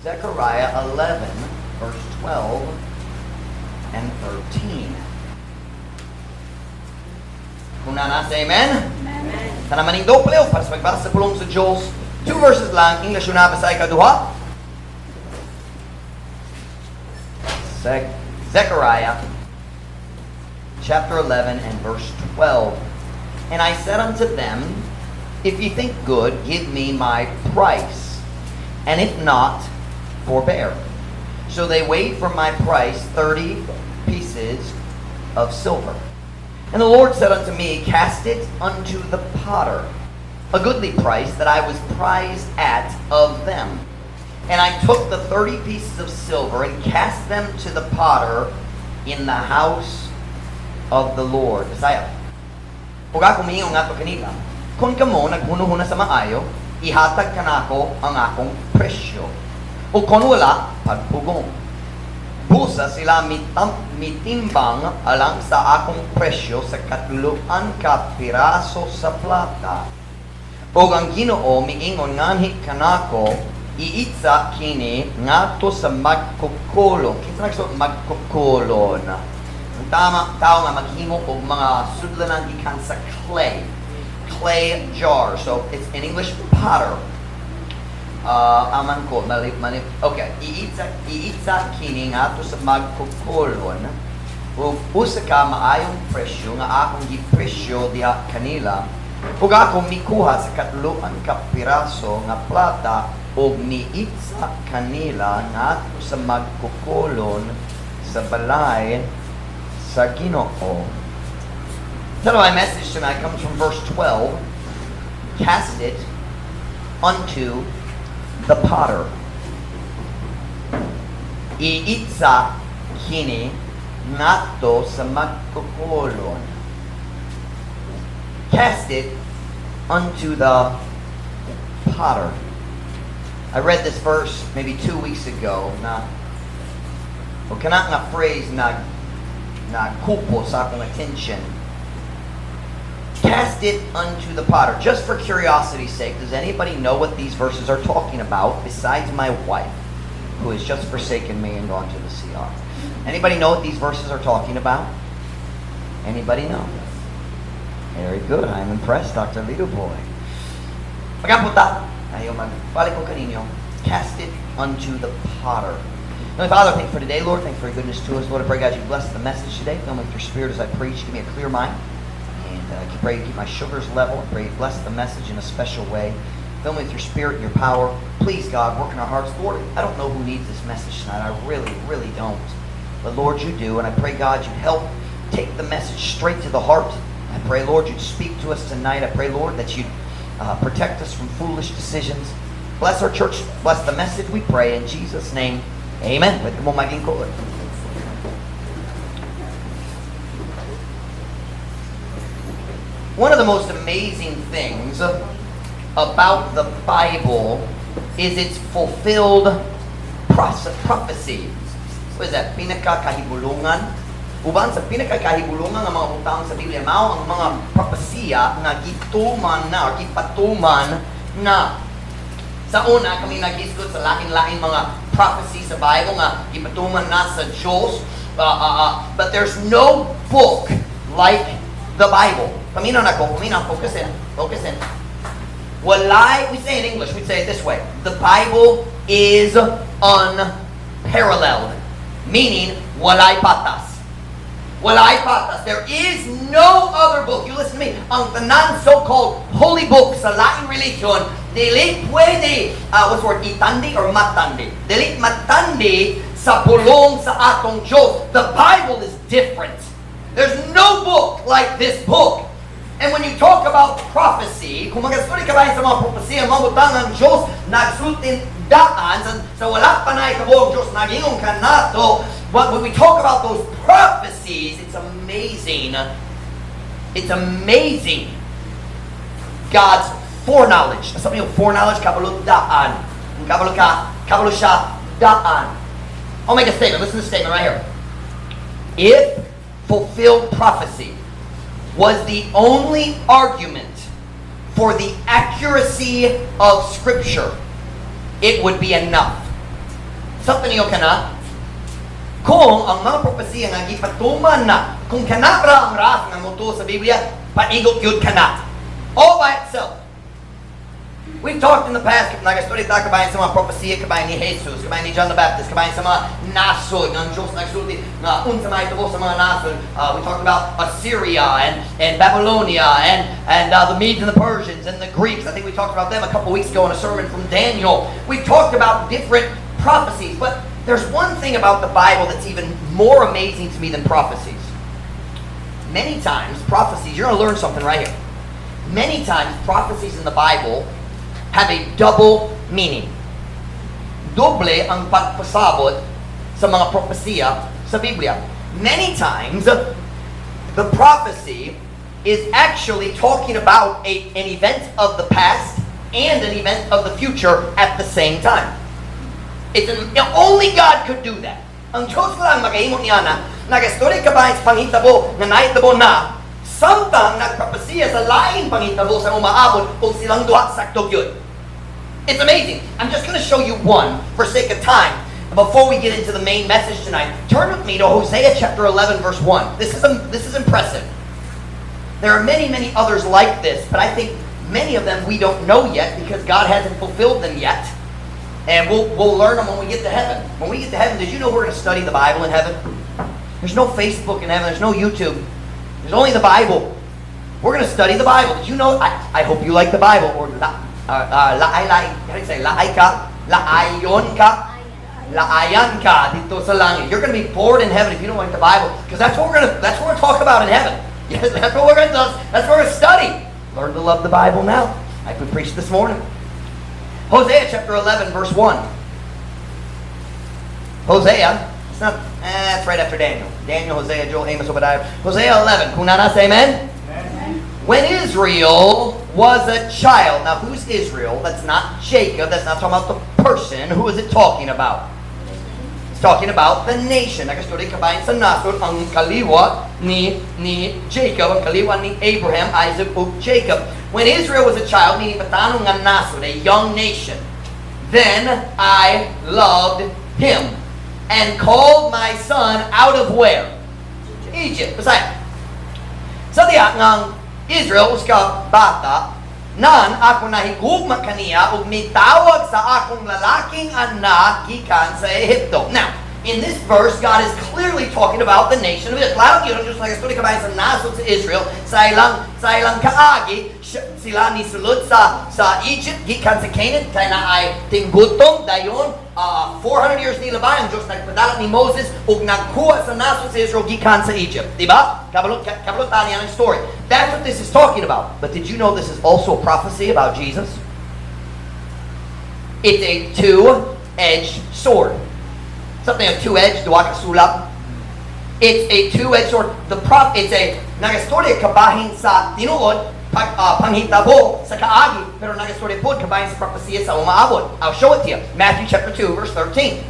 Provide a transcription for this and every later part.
Zechariah 11, verse 12 and 13. Kung naa na, say amen. Amen. Tanan manindog palihog para sa pagbasa sa pulong sa Diyos. Two verses lang, English una, Bisaya ikaduha. Zechariah chapter 11 and verse 12. "And I said unto them, 'If ye think good, give me my price. And if not, forbear.' So they weighed for my price 30 pieces of silver. And the Lord said unto me, 'Cast it unto the potter, a goodly price that I was prized at of them.' And I took the 30 pieces of silver and cast them to the potter in the house of the Lord." Bisaya. "Ug ako miingon ngadto kanila, 'Kung kamo naghunuhuna sa maayo, ihatag kanako ang akong presyo. O kung wala, pagpugong.' Busa sila mitimbang alang sa akong presyo sa katluan ka piraso sa plata. Ug ang Ginoo miingon nganhi kanako, 'Iitsa kini ngadto sa magkukulon.'" Kinsa nagsuot magkukulon? Ang tama tao nga maghimo og mga sudlanan gikan sa clay. Clay jar. So it's in English, potter. Aman ko, mali, mali. Okay, iitsa kini ngadto sa magkukulon ug usa ka maayong presyo nga akong gipresyo diha kanila. Ug ako mikuha sa katluan ka piraso nga plata ug miitsa kanila ngadto sa magkukulon sa balay sa Ginoo. Title of my message tonight comes from verse 12. Cast it unto the potter. Iitsa kini ngadto sa magkukulon. Cast it unto the potter. I read this verse maybe 2 weeks ago na o kana nga phrase na kupo sa akong attention. Cast it unto the potter. Just for curiosity's sake, does anybody know what these verses are talking about besides my wife, who has just forsaken me and gone to the CR? Anybody know what these verses are talking about? Anybody know? Very good. I'm impressed, Dr. Little Boy. Magapunta. Ayaw magbalik ko kaninyo. Cast it unto the potter. Heavenly Father, thank you for today, Lord. Thank you for your goodness to us. Lord, I pray, God, you bless the message today. Fill me with your spirit as I preach. Give me a clear mind. And I pray you keep my sugars level. I pray you bless the message in a special way. Fill me with your spirit and your power. Please, God, work in our hearts. Lord, I don't know who needs this message tonight. I really, really don't. But Lord, you do. And I pray, God, you'd help take the message straight to the heart. I pray, Lord, you'd speak to us tonight. I pray, Lord, that you'd protect us from foolish decisions. Bless our church. Bless the message, we pray. In Jesus' name, amen. Pwede mo maglingkod. One of the most amazing things about the Bible is its fulfilled prophecy. What is that? Pinakakahibulungan. Uban sa pinakakahibulungan nga mga butang sa Biblia mao ang mga propesiya nga gituman na or gipatuman na. Sa una, kami naghisgot sa lain-lain mga prophecy sa Bible nga gipatuman na sa Diyos. But there's no book like the Bible. Paminaw nako, paminaw, focus in, focus in. Walay, we say in English, we say it this way: The Bible is unparalleled. Meaning, walay patas. Walay patas. There is no other book. You listen to me. Ang tanan so-called holy books sa laing religion, dili pwede, what's the word, itandi or matandi? Dili matandi sa pulong sa atong Diyos. The Bible is different. There's no book like this book. And when you talk about prophecy, kung magastory ka ba sa mga propesiya, mga butang ang Diyos nagsultin daan sa wala pa na ikabuong Diyos nagingon kanato. But when we talk about those prophecies, it's amazing. It's amazing. God's foreknowledge. Sabi yung foreknowledge, kabalo daan. Kabalo ka, kabalo siya, daan. I'll make a statement. Listen to the statement right here. If fulfilled prophecy was the only argument for the accuracy of Scripture, it would be enough. Sabtan niyo kana, kung ang mga propesiya nga gipatuman na, kung kana ra ang ras nga motuo sa Biblia, paigot gyud kana. All by itself. We've talked in the past, nagastorya ta kabahin sa mga propesiya, kabahin ni Jesus, kabahin ni John the Baptist, kabahin sa mga nasod, nga ang Diyos nagsulti, nga unsa mahitabo sa mga nasod. We talked about Assyria and Babylonia and the Medes and the Persians and the Greeks. I think we talked about them a couple weeks ago in a sermon from Daniel. We talked about different prophecies, but there's one thing about the Bible that's even more amazing to me than prophecies. Many times, prophecies, you're going to learn something right here. Many times, prophecies in the Bible have a double meaning. Doble ang pagpasabot sa mga propesiya sa Biblia. Many times, the prophecy is actually talking about an event of the past and an event of the future at the same time. Only God could do that. Ang Diyos lang makahimo niya na nagastorya ka ba sa panghitabo nga nahitabo na samtang nagpropesiya sa laing panghitabo sa umaabot ug silang duha sakto gyud. It's amazing. I'm just going to show you one for sake of time before we get into the main message tonight. Turn with me to Hosea chapter 11 verse 1. This is impressive. There are many, many others like this, but I think many of them we don't know yet because God hasn't fulfilled them yet. And we'll learn them when we get to heaven. When we get to heaven, did you know we're going to study the Bible in heaven? There's no Facebook in heaven. There's no YouTube. There's only the Bible. We're going to study the Bible. Did you know? I hope you like the Bible. Or la, laay, laay, how do you say? Laay ka? Laayon ka? Laayan ka dito sa langit. You're going to be bored in heaven if you don't like the Bible. Because that's what we're going to talk about in heaven. Yes, that's what we're going to study. Learn to love the Bible now, like we preached this morning. Hosea chapter 11, verse 1. Hosea, it's not, it's right after Daniel. Daniel, Hosea, Joel, Amos, Obadiah. Hosea 11. Kung naa na, say amen? Amen. When Israel was a child. Now, who's Israel? That's not Jacob. That's not talking about the person. Who is it talking about? It's talking about the nation. Nagastorya kabahin sa nasod ang kaliwat ni Jacob, ang kaliwat ni Abraham, Isaac, ug Jacob. When Israel was a child, meaning batanon nga nasod, a young nation, then I loved him and called my son out of where? Egypt. Bisaya. Sa diha ngang Israel usa ka bata, nan ako nahigugma kaniya ug mitawag sa akong lalaking anak gikan sa Ehipto. Now, in this verse, God is clearly talking about the nation of Israel. Klaro gyud, Diyos nagastorya kabahin sa nasod sa Israel, sa ilang kaagi, sila ni sulod sa Egypt, gikan sa Canaan, kay naay tinggutom, dayon, 400 years nilabay, ang Diyos nagpadala ni Moses ug nagkuha sa nasod sa Israel gikan sa Egypt. Diba? Kabalo, kabalo niya ang story. That's what this is talking about. But did you know this is also a prophecy about Jesus? It's a two-edged sword. Something of two-edged, duha ka sulap. It's a two-edged sword. It's a nagastorya kabahin sa tinuod panghitabo sa kaagi, pero nagastorya pod kabahin sa propesiya sa umaabot. I'll show it to you. Matthew chapter 2 verse 13.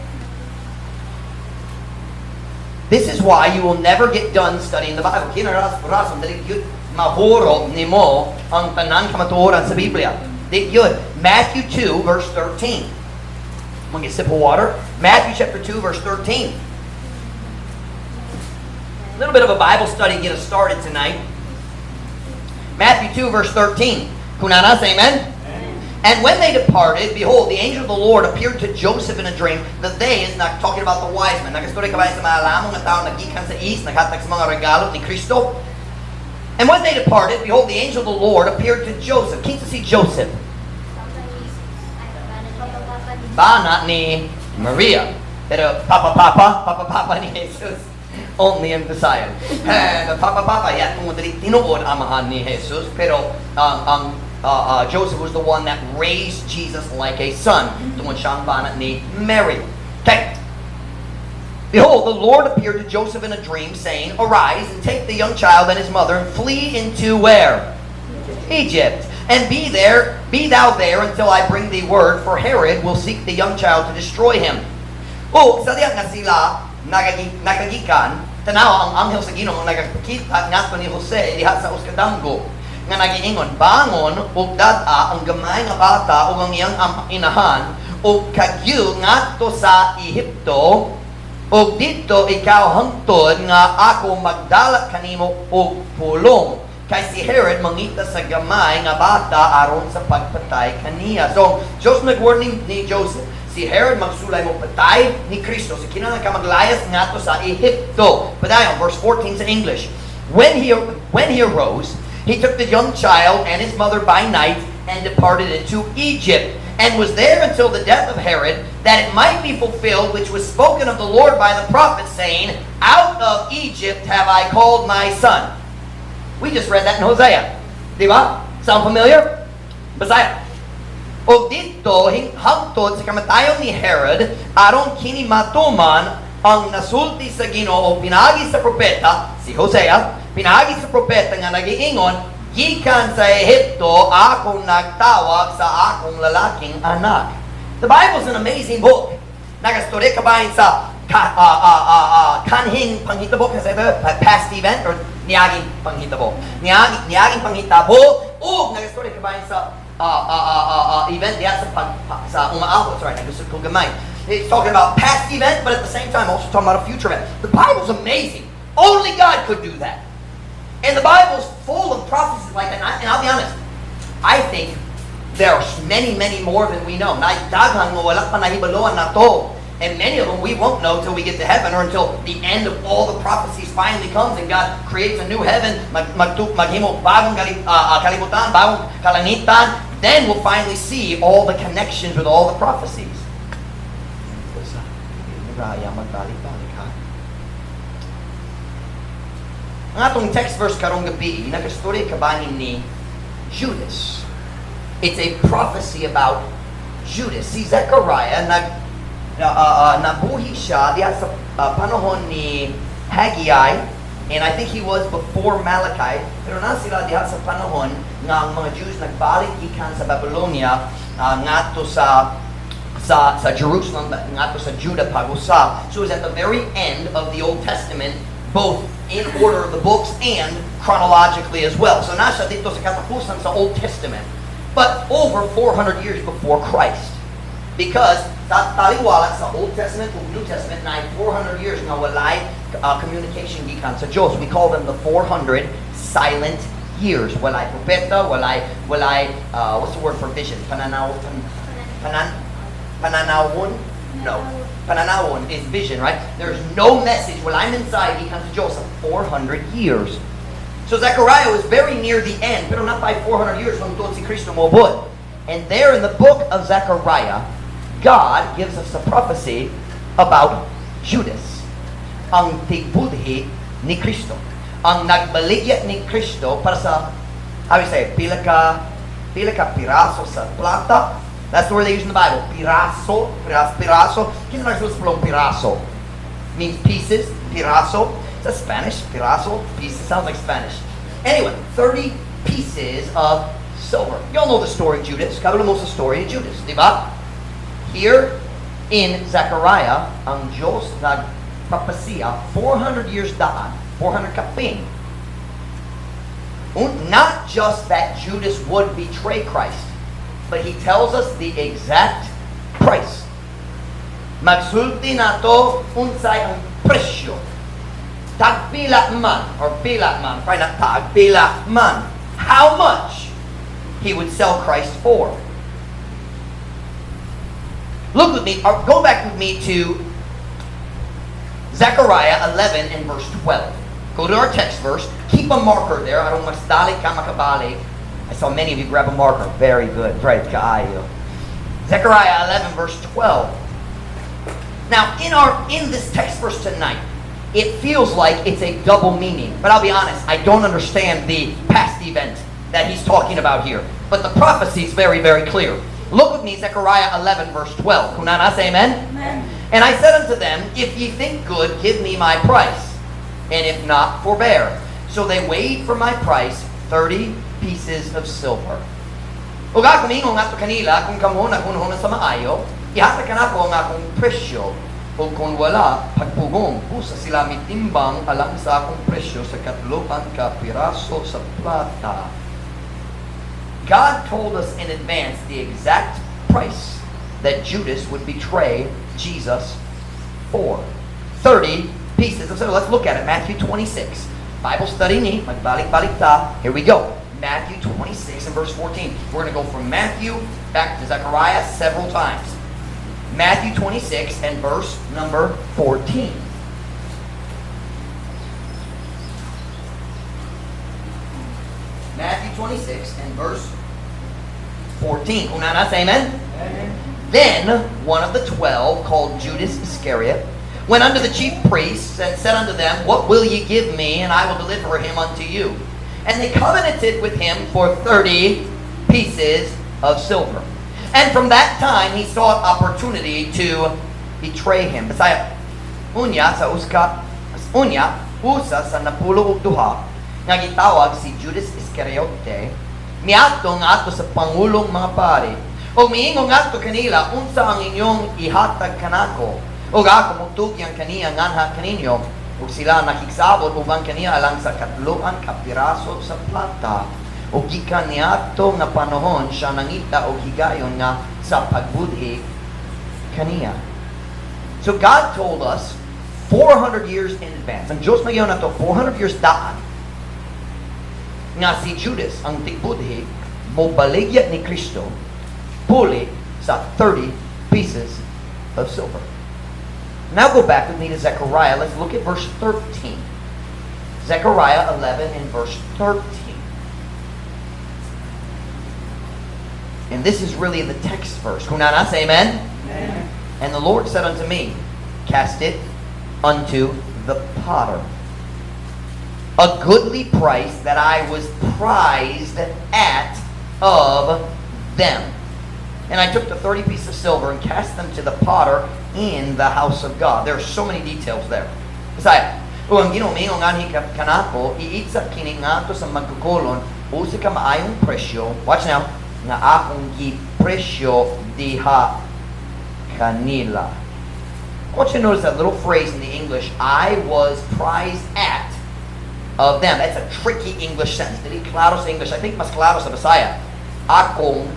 This is why you will never get done studying the Bible. Kini rason dili gyud mahuro nimo ang tanan kamatuoran sa Biblia. Di gyud. Matthew 2 verse 13. I'm gonna get a sip of water. Matthew chapter 2 verse 13. A little bit of a Bible study to get us started tonight. Matthew 2 verse 13. Kung naa na, say amen. And when they departed, behold, the angel of the Lord appeared to Joseph in a dream. The "they" is not talking about the wise men. Nagastorya kabahin sa maalamon nga tao nagikan sa east, naghatag sa mga regalo ni Kristo. And when they departed, behold, the angel of the Lord appeared to Joseph. Kinsa si Joseph? Bana ni Maria. Pero papa papa, papa papa ni Jesus. Only in Visayan. And the papa papa, yeah, kung dili tinuod amahan ni Jesus, pero ang Joseph was the one that raised Jesus like a son. Tungod siya ang bana ni Mary. Okay. Behold, the Lord appeared to Joseph in a dream, saying, "Arise and take the young child and his mother and flee into" where? Egypt. "And be thou there until I bring thee word, for Herod will seek the young child to destroy him." O, sa diha nga sila nagagikan, tanaw ang anghel sa Ginoo ang nagakita ngadto ni Jose diha sa usa ka damgo nga nagiingon, "Bangon ug dad-a ang gamay nga bata ug ang iyang inahan Ug kagyu ngadto sa Ehipto, ug didto ikaw hangtod nga ako magdala kanimo og pulong. Kay si Herod mangita sa gamay nga bata aron sa pagpatay kaniya. So, Diyos nag-warning ni Joseph. Si Herod magsulay mo patay ni Kristo. So, kinahanglan ka maglayas ngadto sa Ehipto. Padayon, verse 14 sa English. When he arose, he took the young child and his mother by night and departed into Egypt, and was there until the death of Herod, that it might be fulfilled which was spoken of the Lord by the prophet, saying, "Out of Egypt have I called my son." We just read that in Hosea. Di ba? Sound familiar? Bisaya. O didto, hangtod sa kamatayon ni Herod, aron kini matuman ang nasulti sa Ginoo pinaagi sa propeta, si Hosea, pinaagi sa propeta nga nagiingon, "Gikan sa Ehipto ako nagtawag sa akong lalaking anak." The Bible's an amazing book. Nagastorya kabahin sa kanhing panghitabo kasi ito, past event or niaging panghitabo. Niaging panghitabo ug nagastorya kabahin sa event diha sa umaabot. Sorry, nagusod ko gamay. It's talking about past event, but at the same time also talking about a future event. The Bible's amazing. Only God could do that. And the Bible's full of prophecies like that. And I'll be honest, I think there are many, many more than we know. Na daghan nga wala pa nahibaluan nato. And many of them we won't know till we get to heaven or until the end of all the prophecies finally comes and God creates a new heaven, maghimo bagong kalibutan, bagong kalangitan. Then we'll finally see all the connections with all the prophecies. Basta, raya magbalik-balik ha. Ang atong text verse karong gabi, nagastorya kabahin ni Judas. It's a prophecy about Judas. Si Zechariah, nabuhi siya diha sa panahon ni Haggai, and I think he was before Malachi, pero na sila diha sa panahon nga ang mga Jews nagbalik gikan sa Babylonia ngadto sa Jerusalem, ngadto sa Judah pag-usa. So it was at the very end of the Old Testament, both in order of the books and chronologically as well. So nasa didto sa katapusan sa Old Testament, but over 400 years before Christ. Because taliwala sa Old Testament ug New Testament na 400 years nga walay communication gikan sa Diyos. We call them the 400 silent years. Walay propeta, walay, what's the word for vision? Pananaw, pananawon? No. Pananawon is vision, right? There's no message. Walay mensahe gikan sa Diyos sa 400 years. So Zechariah was very near the end, pero not by 400 years hangtod si Kristo moabot. And there in the book of Zechariah, God gives us a prophecy about Judas, ang tigbudhi ni Kristo. Ang nagbaligya ni Kristo para sa, how do you say, pila ka piraso sa plata. That's the word they use in the Bible. Piraso, piraso, piraso. Kinsa nagsulod sa pulong piraso? Means pieces, piraso. Is that Spanish? Piraso? Pieces. Sounds like Spanish. Anyway, 30 pieces of silver. You all know the story of Judas. Kabalo mo sa story of Judas, di ba? Here in Zechariah, ang Diyos nagpropesiya 400 years daan, 400 kapin. Not just that Judas would betray Christ, but he tells us the exact price. Magsulti nato unsay ang presyo. Tagpila man, or pila man, probably not tagpila man, how much he would sell Christ for. Look with me, or go back with me to Zechariah 11 and verse 12. Go to our text verse. Keep a marker there. Aron mas dali ka makabalik. I saw many of you grab a marker. Very good. Right, kaayo. Zechariah 11 verse 12. Now, in this text verse tonight, it feels like it's a double meaning. But I'll be honest, I don't understand the past event that he's talking about here. But the prophecy is very, very clear. Look with me, Zechariah 11 verse 12. Kung naa na, say amen. Amen. And I said unto them, "If ye think good, give me my price. And if not, forbear." So they weighed for my price 30 pieces of silver. Ug ako miingon ngadto kanila, "Kung kamo naghunahuna sa maayo, ihatag kanako ang akong presyo. O kung wala, pagpugong." Busa sila mitimbang alang sa akong presyo sa katloan ka piraso sa plata. God told us in advance the exact price that Judas would betray Jesus for. 30 pieces of silver. Let's look at it. Matthew 26. Bible study ni. Magbalik-balik ta. Here we go. Matthew 26 and verse 14. We're going to go from Matthew back to Zechariah several times. Matthew 26 and verse number 14. Matthew 26 and verse 14. Una na, say amen. Amen. Then one of the 12, called Judas Iscariot, went unto the chief priests and said unto them, "What will ye give me, and I will deliver him unto you?" And they covenanted with him for 30 pieces of silver. And from that time he sought opportunity to betray him. Bisaya, unya sa uska unya usa sa napulo ug duha nga gitawag si Judas Iscariote miadto ngadto sa pangulong mga pari ug miingon ngadto kanila, "Unsa ang inyong ihatag kanako ug ako motugyan kaniya nganha kaninyo?" Ug sila nakigsabot uban kaniya alang sa katloan ka piraso sa plata. Ug gikan niadto nga panahon siya nangita og higayon nga sa pagbudhi kaniya. So God told us 400 years in advance. Ang Diyos nag nato 400 years daan nga si Judas ang tigbudhi mobaligya ni Kristo puli sa 30 pieces of silver. Now go back with me to Zechariah. Let's look at verse 13. Zechariah 11 and verse 13. And this is really the text verse. Kunana, say amen. Amen. And the Lord said unto me, "Cast it unto the potter." A goodly price that I was prized at of them. And I took the 30 pieces of silver and cast them to the potter in the house of God. There are so many details there. Bisaya. Ug ang Ginoo miingon nganhi kanako, "Iitsa kini ngadto sa magkukolon, usa ka maayong presyo," watch now, "nga akong gipresyo diha kanila." I want you to notice that little phrase in the English, "I was prized at of them." That's a tricky English sentence. Dili klaro sa English. I think mas klaro sa Bisaya. "Akong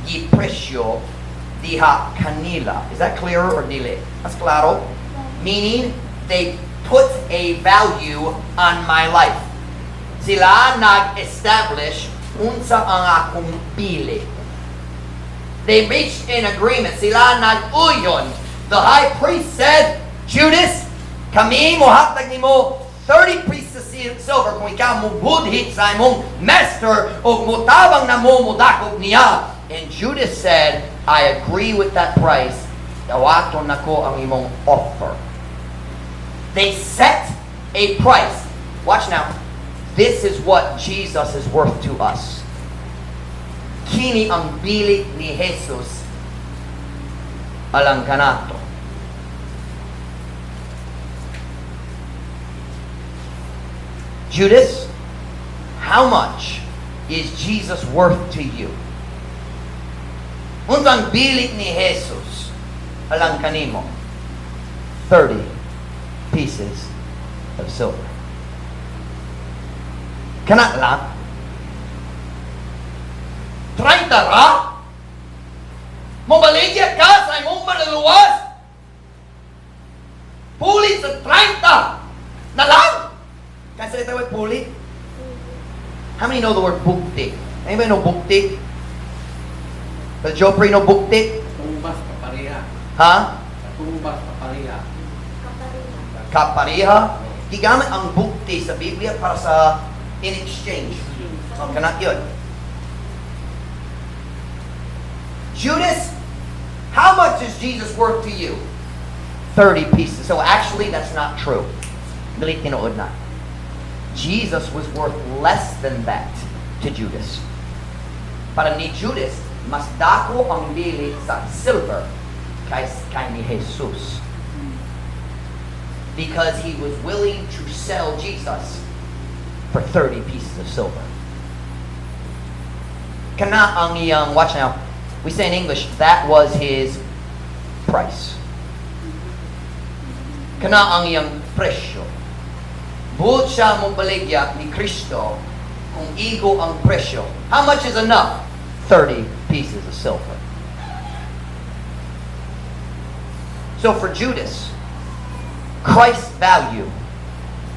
gipresyo diha kanila." Is that clearer or dili? Mas klaro? Meaning, they put a value on my life. Sila nag-establish unsa ang akong bili. They reached an agreement. Sila nag-uyon. The high priest said, "Judas, kami mohatag nimo 30 pieces of silver kung ikaw mobudhi sa imong master o motabang namo modakop niya." And Judas said, "I agree with that price. Dawaton nako ang imong offer." They set a price. Watch now. This is what Jesus is worth to us. Kini ang bili ni Jesus alang kanato. Judas, how much is Jesus worth to you? Unsang bili ni Jesus alang kanimo? 30 pieces of silver. Kana lang? 30 ra? Mobaligya ka sa imong manluluwas? Puli sa 30 na lang? Can I say the word puli? How many know the word bukti? Anybody know bukti? Brother Joe know bukti? Katumbas, kapareha. Ha? Katumbas, kapareha. Kapariha. Gigamit ang bukti sa Biblia para sa in exchange. So, kana yun. Judas, how much is Jesus worth to you? 30 pieces. So actually, that's not true. Dili tinuod na. Jesus was worth less than that to Judas. Para ni Judas, mas dako ang bili sa silver kay ni Jesus. Because he was willing to sell Jesus for 30 pieces of silver. Kana ang iyang, watch now, we say in English, that was his price. Kana ang iyang presyo. Buot siya mobaligya ni Kristo kung igo ang presyo. How much is enough? 30 pieces of silver. So for Judas, Christ's value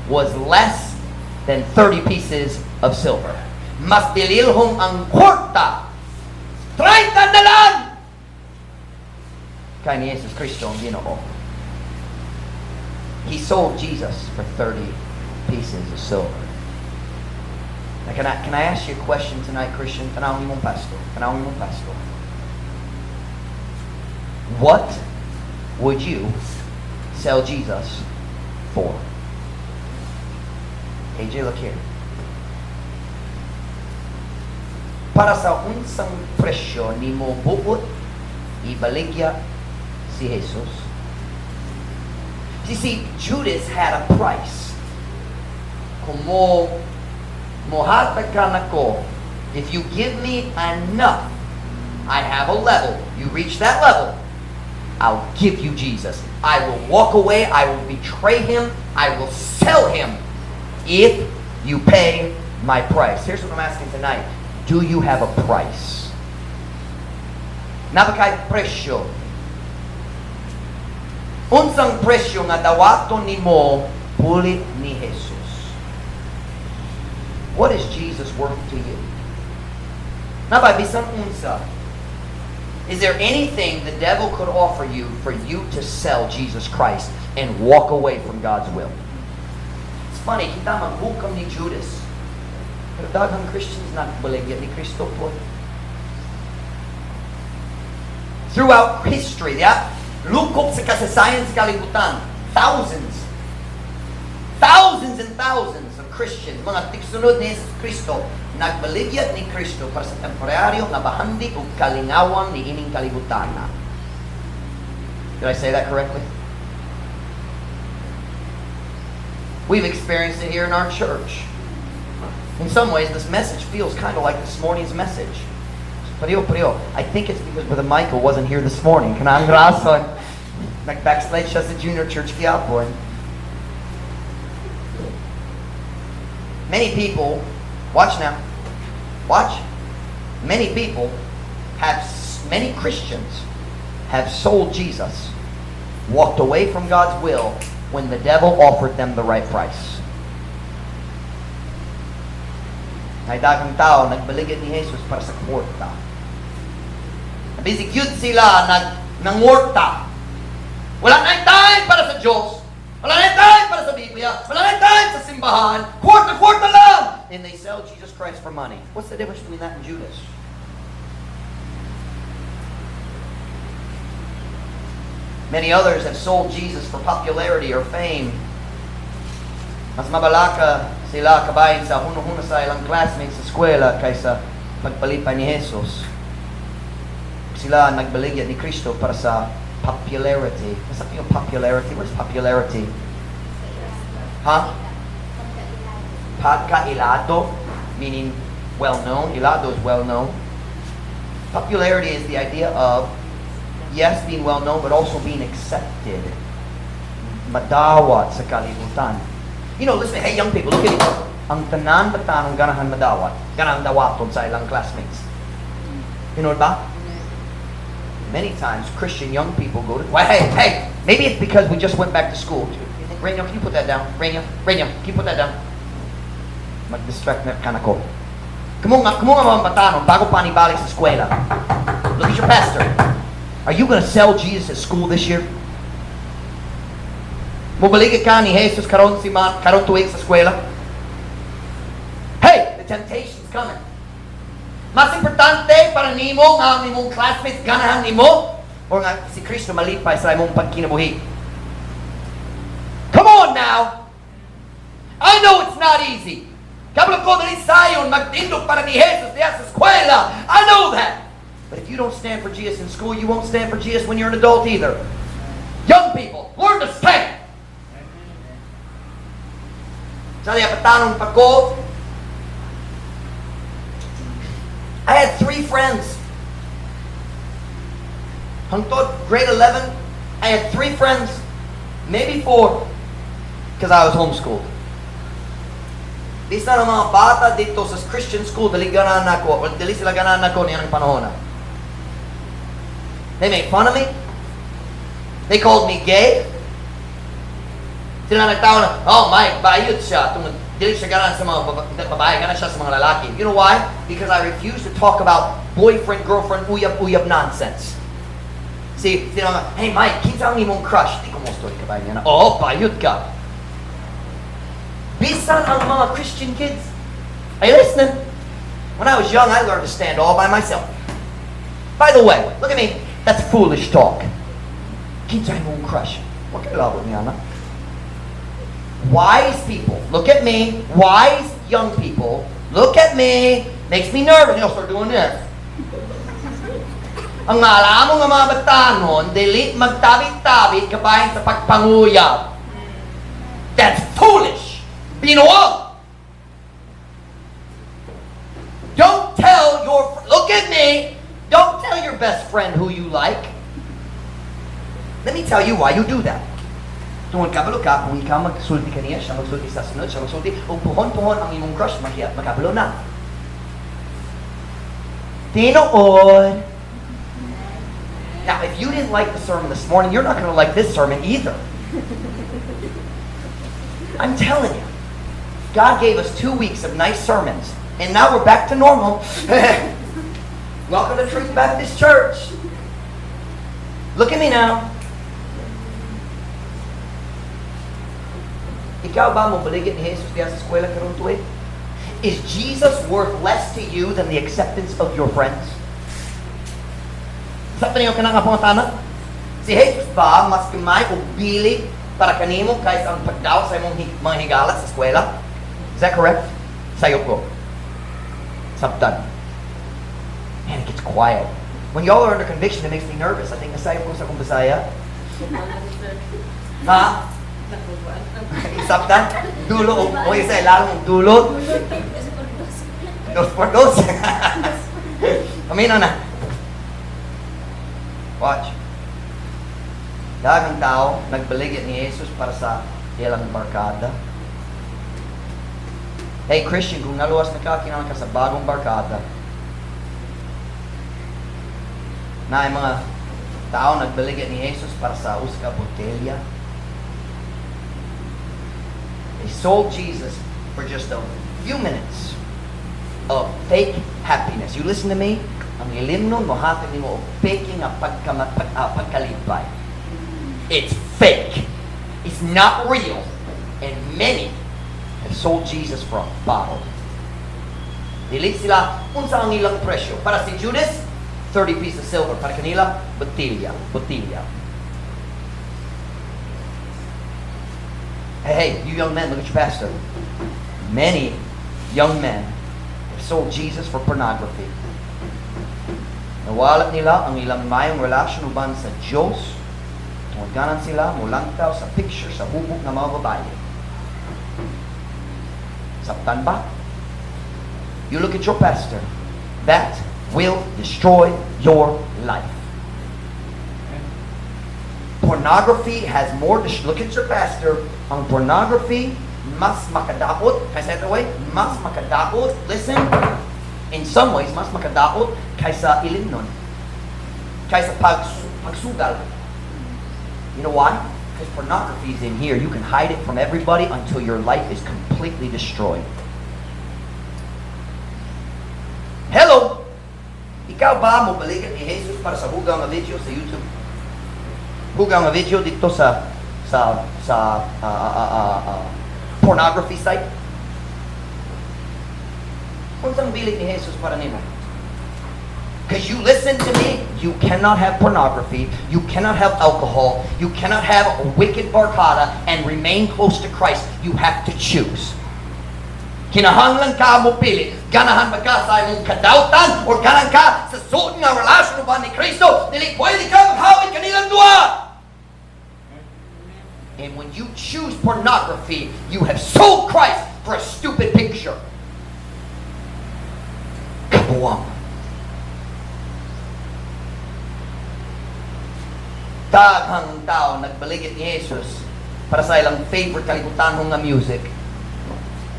was less than 30 pieces of silver. Mas bililhong ang kwarta. 30 na lang! Kay ni Jesus Kristo ang Ginoo. He sold Jesus for 30 pieces of silver. Now, can I ask you a question tonight, Christian? Tanawin mong pastor. Tanawin mong pastor. What would you sell Jesus for? AJ, look here. Para sa unsang presyo nimo buot ibaligya si Jesus? You see, Judas had a price. Kung mo mohatag ka nako, if you give me enough, I have a level. You reach that level, I'll give you Jesus. I will walk away. I will betray him. I will sell him if you pay my price. Here's what I'm asking tonight. Do you have a price? Naa ba kay presyo? Unsang presyo nga dawaton nimo pulit ni Jesus? What is Jesus worth to you? Naa ba bisan unsa? Is there anything the devil could offer you for you to sell Jesus Christ and walk away from God's will? It's funny, kita maghukam ni Judas. Pero daghang Christians nagbaligya ni Kristo po. Throughout history, yeah? Lukop sa kasaysayan sa kalibutan, thousands, thousands and thousands of Christians, mga tigsunod ni Jesus Kristo, nagbaligya ni Kristo para sa temporaryo nga bahandi ug kalingawan ni ining kalibutan. Did I say that correctly? We've experienced it here in our church. In some ways, this message feels kind of like this morning's message. Pareho, pareho. I think it's because Brother Michael wasn't here this morning. Kanang rason. Nag-backslide siya sa junior church gyapon. Many people, watch now, watch. Many people have, many Christians have sold Jesus, walked away from God's will when the devil offered them the right price. Ay daghang tao nagbaligya ni Jesus para sa kwarta. Busy cute sila nangorta. Wala na time para sa Diyos. Wala na time para sa Biblia. Wala na time sa simbahan. Kwarta, kwarta lang! And they sell Jesus Christ for money. What's the difference between that and Judas? Many others have sold Jesus for popularity or fame. Mas mabalaka sila kabahin sa huno-huno sa ilang classmates sa eskwela kaysa pagpalipay ni Jesus. Sila nagbaligya ni Kristo para sa popularity. What's that yung popularity? Where's popularity? Huh? Pagkailado, meaning well-known. Ilado is well-known. Popularity is the idea of, yes, being well-known, but also being accepted. Madawat sa kalibutan. You know, listen, hey, young people, look at me. Ang tanan batanong ganahan madawat, ganahan dawaton sa ilang classmates. You know ba? Many times, Christian young people go to, well, hey, hey, maybe it's because we just went back to school. Rainiel, can you put that down? Rainiel, Rainiel, can you put that down? Mag-distract na ka na ko. Kamo nga mga batanon, bago pa ni balik sa eskwela. Look at your pastor. Are you going to sell Jesus at school this year? Mubalik ka ni Jesus karon si ma, karon tuig sa eskwela? Hey, the temptation's coming. Mas importante para nimo nga ang imong classmates ganahan nimo or nga si Kristo malipay sa imong pagkinabuhi. Come on now. I know it's not easy. Kabalo ko dili sayon magtindog para ni Jesus diha sa eskwela. I know that. But if you don't stand for Jesus in school, you won't stand for Jesus when you're an adult either. Young people, learn to stand. Sa batanon pa ko, I had 3 friends. Hangtod grade 11, I had 3 friends, maybe 4, because I was homeschooled. Bisan ang mga bata dito sa Christian school, dili ganahan nako, or dili sila ganahan nako niyan ang panahon na. They made fun of me. They called me gay. Sila nagtawag na, "Oh, Mike, bayot siya. Tungod, dili siya ganahan sa mga babae, ganahan siya sa mga lalaki." You know why? Because I refuse to talk about boyfriend, girlfriend, uyab-uyab nonsense. See, sila mga, "Hey Mike, kinsa ang imong crush?" Di ko mo story ka ba niya na, "Oh, bayot ka." Bisan ang mga Christian kids. Are you listening? When I was young, I learned to stand all by myself. By the way, look at me. That's foolish talk. "Kinsa imong crush?" Wa kay labot niya na. Wise people, look at me. Wise young people, look at me. Makes me nervous. You'll start doing this. Ang maalamong nga mga batanon, dili magtabi-tabi kabahin sa pagpanguyab. That's foolish. Binuang. Don't tell your, look at me, don't tell your best friend who you like. Let me tell you why you do that. Tungod kabalo ka, kung ikaw magsulti kaniya, siya magsulti sa sunod, siya magsulti, ug puhon-puhon ang imong crush, makabalo na. Tinuod. Now, if you didn't like the sermon this morning, you're not going to like this sermon either. I'm telling you. God gave us 2 weeks of nice sermons, and now we're back to normal. Welcome to Truth Baptist Church. Look at me now. Ikaw ba mo baligya ni Jesus diya sa eskwela karon tuig? Is Jesus worth less to you than the acceptance of your friends? Sa niyo kanang nga pangutana? Si Jesus ba mas gamay og bili para kanimo kaysa ang pagdawat sa imong mga higala sa eskwela? Is that correct? Sayop ko. Sabtan. Man, it gets quiet. When y'all are under conviction, it makes me nervous. I think nasayop ko sa akong Bisaya. Ha? Sabtan? Dulo. O isa, lalong dulo. Dos por dos. Paminaw na. Watch. Daghang tao nagbaligya ni Jesus para sa ilang barkada. Hey Christian, kung naluwas na ka, kinahanglan ka sa bagong barkada. Naay mga tao nagbaligya ni Jesus para sa usa ka botelya. They sold Jesus for just a few minutes of fake happiness. You listen to me? Ang ilimnon mohatag nimo og fake nga pagkalipay. It's fake. It's not real. And many have sold Jesus for a bottle. Dili sila unsa ang ilang presyo. Para si Judas, 30 pieces of silver. Para kanila, botelya, botelya. Hey, hey, you young men, look at your pastor. Many young men have sold Jesus for pornography. Nawalat nila ang ilang mayong relasyon uban sa Diyos. Tungod ganahan sila mulantaw sa picture sa hubog nga mga babae. Sabtan ba? You look at your pastor. That will destroy your life. Pornography has more. Look at your pastor. Ang pornography mas makadaot. Can I say it that way? Mas makadaot. Listen. In some ways, mas makadaot kaysa ilimnon. Kaysa pagsugal. You know why? Because pornography is in here. You can hide it from everybody until your life is completely destroyed. Hello! Ikaw ba mo baligya ni Jesus para sa hugaw nga video sa YouTube? Hugaw nga video dito sa pornography site? Unsang bili ni Jesus para nimo? Because you listen to me, you cannot have pornography, you cannot have alcohol, you cannot have a wicked barkada and remain close to Christ. You have to choose. Kinahanglan ka mo pili. Ganahan ba ka sa imong kadautan or ganahan ka sa suod nga relasyon uban ni Kristo? Dili pwede ka maghawid kanilang duha. And when you choose pornography, you have sold Christ for a stupid picture. Kabuang. Daghang tao nagbaligya ni Jesus para sa ilang favorite kalibutanhong nga music.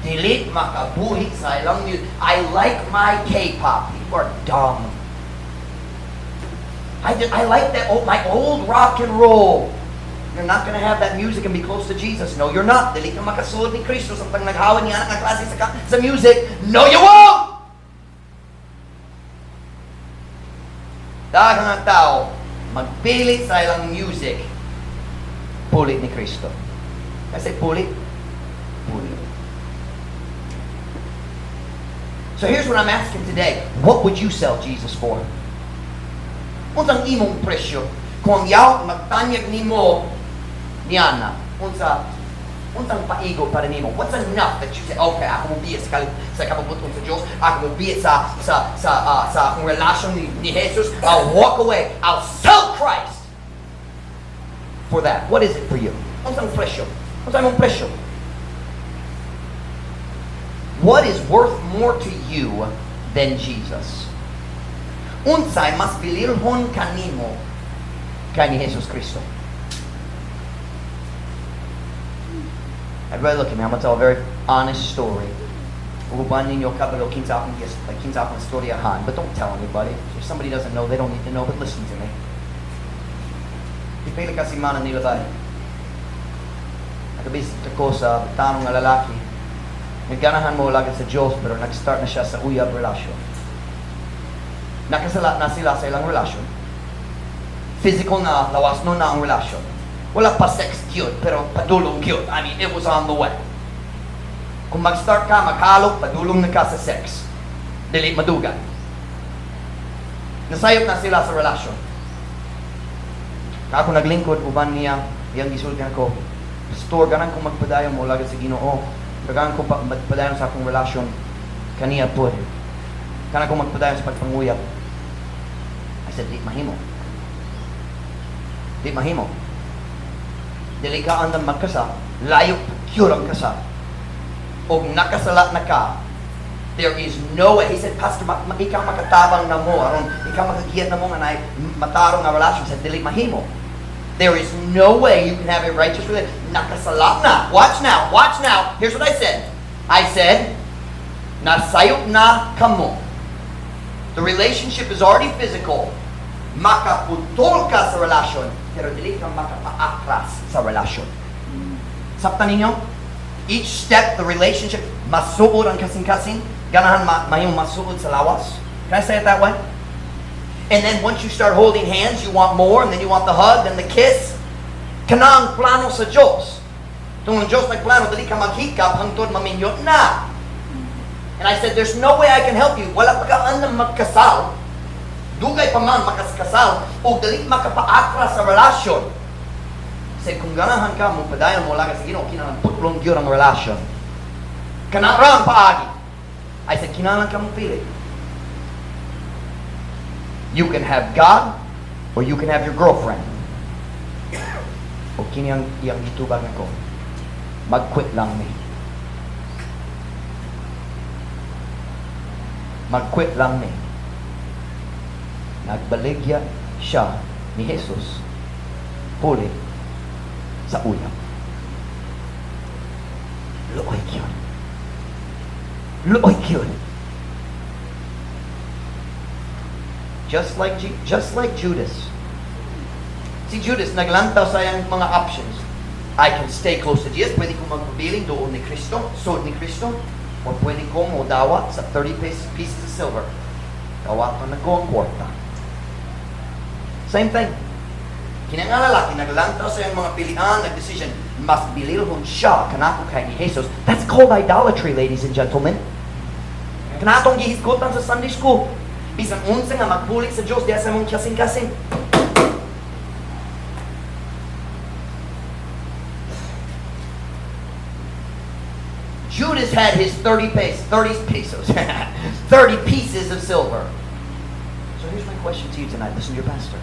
Dili makabuhi sa ilang music. "I like my K-pop." People are dumb. I like that old, my old rock and roll. You're not gonna have that music and be close to Jesus. No, you're not. Dili ka makasulod ni Kristo sa tang naghawad niya nga klase sa music. No, you won't! Daghang ang tao magpili sa ilang music, puli ni Kristo. Kasi puli, puli. So here's what I'm asking today. What would you sell Jesus for? Unsang imong presyo? Kung ang yaw magtanyag nimo niana, unsang paigo para nimo? What's enough that you say, "Okay, ako mo biya sa kabubut-on sa Diyos, ako mo biya sa akong relasyon ni Jesus, I'll walk away, I'll sell Christ for that." What is it for you? Unsang presyo? Unsang imong presyo? What is worth more to you than Jesus? Unsay mas bililhon kanimo kay ni Jesus Kristo? Everybody, look at me. I'm gonna tell a very honest story. Uban ninyo kabalo kinsa akong istoryahan, but don't tell anybody. If somebody doesn't know, they don't need to know, but listen to me. Pipila ka semana nilabay, nakabisit ako sa tanong nga lalaki. Nagganahan moalagad sa Diyos, pero nag-start na siya sa uyab relasyon. Nakasala na sila sa ilang relasyon. Physical na, lawas no na ang relasyon. Wala pa sex gyud, pero padulong gyud. I mean, it was on the way. Kung mag-start ka, maghalok, padulong na ka sa sex. Dili madugan. Nasayop na sila sa relasyon. Ako naglingkod, uban niya, iyang gisulti ako, "Pastor, ganahan ko magpadayon moalagad sa Ginoo. Ganahan ko pa, magpadayon sa akong relasyon kaniya po. Ganahan ko magpadayon sa pagpanguyab." I said, "Di mahimo. Di mahimo. Dili ka andam magkasal, layo gyud ang kasal. Og nakasala na ka, there is no way." He said, "Pastor, ikaw makatabang na mo, aron ikaw makagiya na mo nga naay matarong nga relasyon." I said, "Dili mahimo. There is no way you can have a righteous relationship. Nakasala na." Watch now. Watch now. Here's what I said. I said, "Nasayop na kamo. The relationship is already physical. Makaputol ka sa relasyon, pero dili ka makapaatras sa relasyon." Sabtan ninyo? Each step, the relationship, masuod ang kasing-kasing, ganahan mahimong masuod sa lawas. Can I say it that way? And then once you start holding hands, you want more, and then you want the hug, then the kiss. Kana ang plano sa Diyos. Kung ang Diyos nagplano, dili ka maghikap hangtod maminyo na. And I said, "There's no way I can help you. Wala pa ka andam magkasal. Dugay pa man makaskasal, o dili makapaatras sa relasyon." I said, "Kung ganahan ka, mo padayon moalagad sa Ginoo, kinahanglan putlon gyud ang relasyon. Kana ra ang paagi." I said, "Kinahanglan ka mo pili. You can have God or you can have your girlfriend." O kini ang iyang gitubag nako, "Mag-quit lang mi. Mag-quit lang mi." Nagbaligya siya ni Jesus puli sa uyab. Luoy gyud. Luoy gyud. Just like Judas. Si Judas, naglantaw sa iyang mga options. I can stay close to Jesus, pwede ko magpabiling doon ni Kristo, suod ni Kristo, or pwede ko modawat sa 30 pieces of silver. Dawaton na ko ang kwarta. Same thing. Kini nga lalaki, naglantaw sa iyang mga pilian, nag-decision, mas bililhon siya kanako kay ni Jesus. That's called idolatry, ladies and gentlemen. Kanatong gihisgutan sa Sunday school. Bisan unsa nga magbulig sa Diyos diha sa imong kasing-kasing. Judas had his 30 pesos, 30 pesos, 30 pieces of silver. So here's my question to you tonight. Listen to your pastor.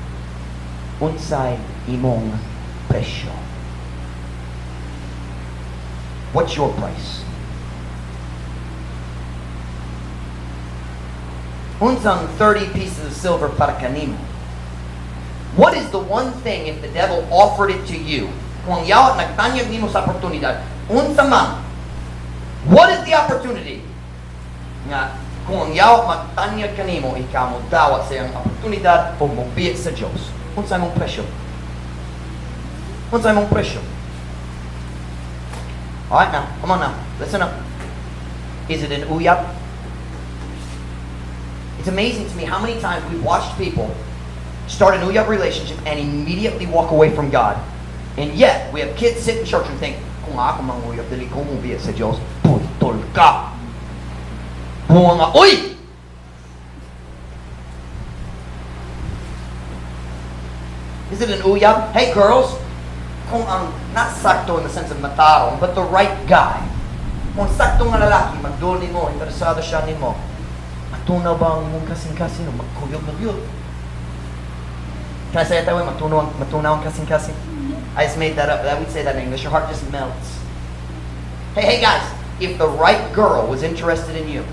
Unsay imong presyo? What's your price? Unsang 30 pieces of silver para kanimo? What is the one thing, if the devil offered it to you, kung ang yawa nagtanyag nimo sa oportunidad, unsa man? What is the opportunity? Nga, kung ang yawa magtanyag kanimo, ikaw mo dawat sa iyang oportunidad o mobiya sa Diyos. Unsa imong presyo? Unsa imong presyo? All right now, come on now. Listen up. Is it an uyab? It's amazing to me how many times we've watched people start an uyab relationship and immediately walk away from God. And yet, we have kids sit in church and think, "Kung ako manguyab, dili ko mobiya sa Diyos." Putol ka! Bunga nga, uy! Is it an uyab? Hey girls, kung ang, not sakto in the sense of matarong, but the right guy. Kung sakto nga lalaki, magduol nimo, interesado siya nimo, matunaw ba ang imong kasing-kasing o magkuyog na yun? Can I say it that way? Matunaw ang kasing-kasing? I just made that up. That we'd say that in English. Your heart just melts. Hey, hey guys, if the right girl was interested in you,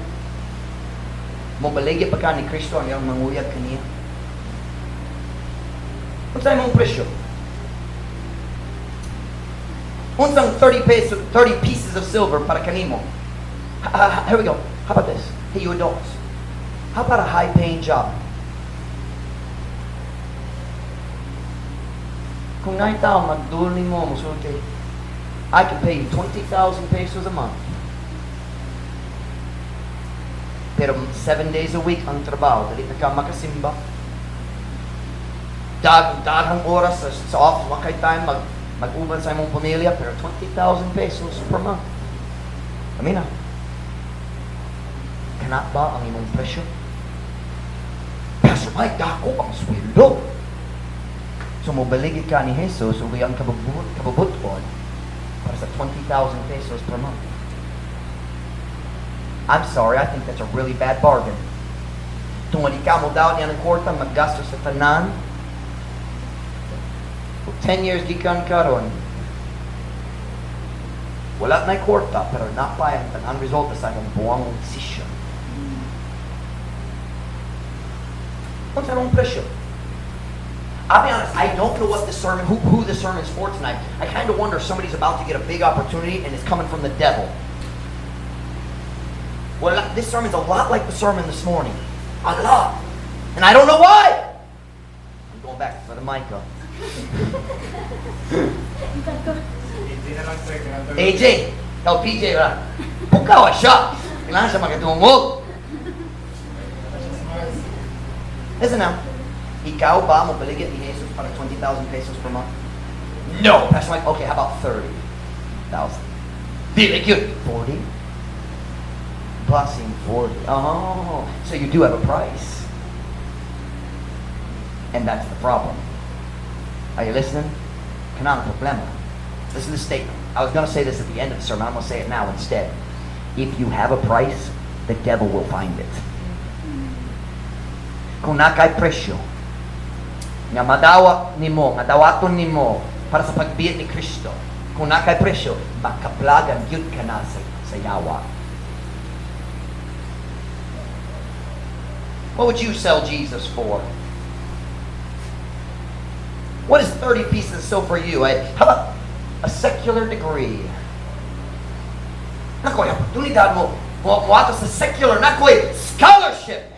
mobaligya pa ka ni Kristo ang iyang manguyab kaniya? Unsa imong presyo? Unsang 30 peso, 30 pieces of silver para kanimo? Here we go. How about this? Hey, you adults. How about a high-paying job? Kung naay tao magduol nimo, musulti, "I can pay you 20,000 pesos a month. Pero 7 days a week ang trabaho, dili na ka makasimba. Daghang oras sa office, wa kay time mag-uban sa imong pamilya, pero 20,000 pesos per month. Kami na. Kana ba ang imong presyo? Pastor Mike, dako ang sweldo." So mobaligya ka ni Jesus ug iyang kabubuton para sa 20,000 pesos per month. I'm sorry, I think that's a really bad bargain. Tungod ikaw mo daw niya ng kwarta, maggasto sa tanan. 10 years gikan karon, wala na'y kwarta, pero napay ang tanan resulta sa imong buwang desisyon. Unsa imong presyo? I'll be honest, I don't know what the sermon, who the sermon's for tonight. I kind of wonder if somebody's about to get a big opportunity and it's coming from the devil. Well, this sermon's a lot like the sermon this morning. A lot. And I don't know why. I'm going back to the Micah. AJ na lang, sir. Kailangan AJ, ikaw PJ ba? Pukaw siya. Kailangan siya makatungog. Listen now. Ikaw ba mobaligya ni Jesus para 20,000 pesos per month? No. Pastor Mike, okay, how about 30,000? Dili cute. 40? Blessing 40. Oh, so you do have a price. And that's the problem. Are you listening? Kanang problema. Listen to the statement. I was going to say this at the end of the sermon. I'm going to say it now instead. If you have a price, the devil will find it. Kung naa kay presyo, nga madawa nimo, nga dawaton nimo para sa pagbiya ni Kristo, kung naa kay presyo, makaplagan gyud ka na sa yawa. What would you sell Jesus for? What is 30 pieces of silver for you? How about a secular degree? Naa koy oportunidad mo sa secular, naa koy scholarship.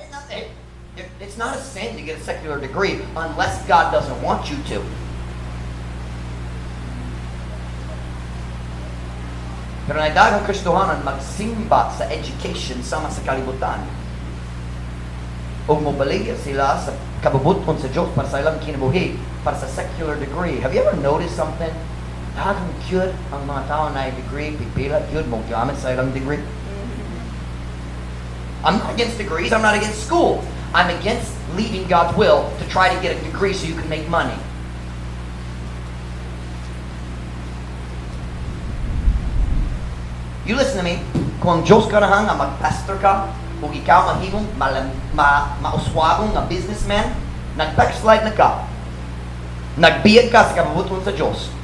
It's not a sin to get a secular degree unless God doesn't want you to. Pero naay daghang Kristohanan magsimba sa education sama sa kalibutan. O mobaligya sila sa kabubuton sa Diyos para sa ilang kinabuhi, para sa secular degree. Have you ever noticed something? Daghang gyud ang mga tao na degree, pipila gyud mo gamit sa ilang degree. I'm not against degrees, I'm not against school. I'm against leaving God's will to try to get a degree so you can make money. You listen to me. Kung ang Diyos ganahan nga mag-pastor ka, ug ikaw mahimong mauswagong nga businessman, nag-backslide na ka. Nagbiya ka sa kabubuton sa Diyos.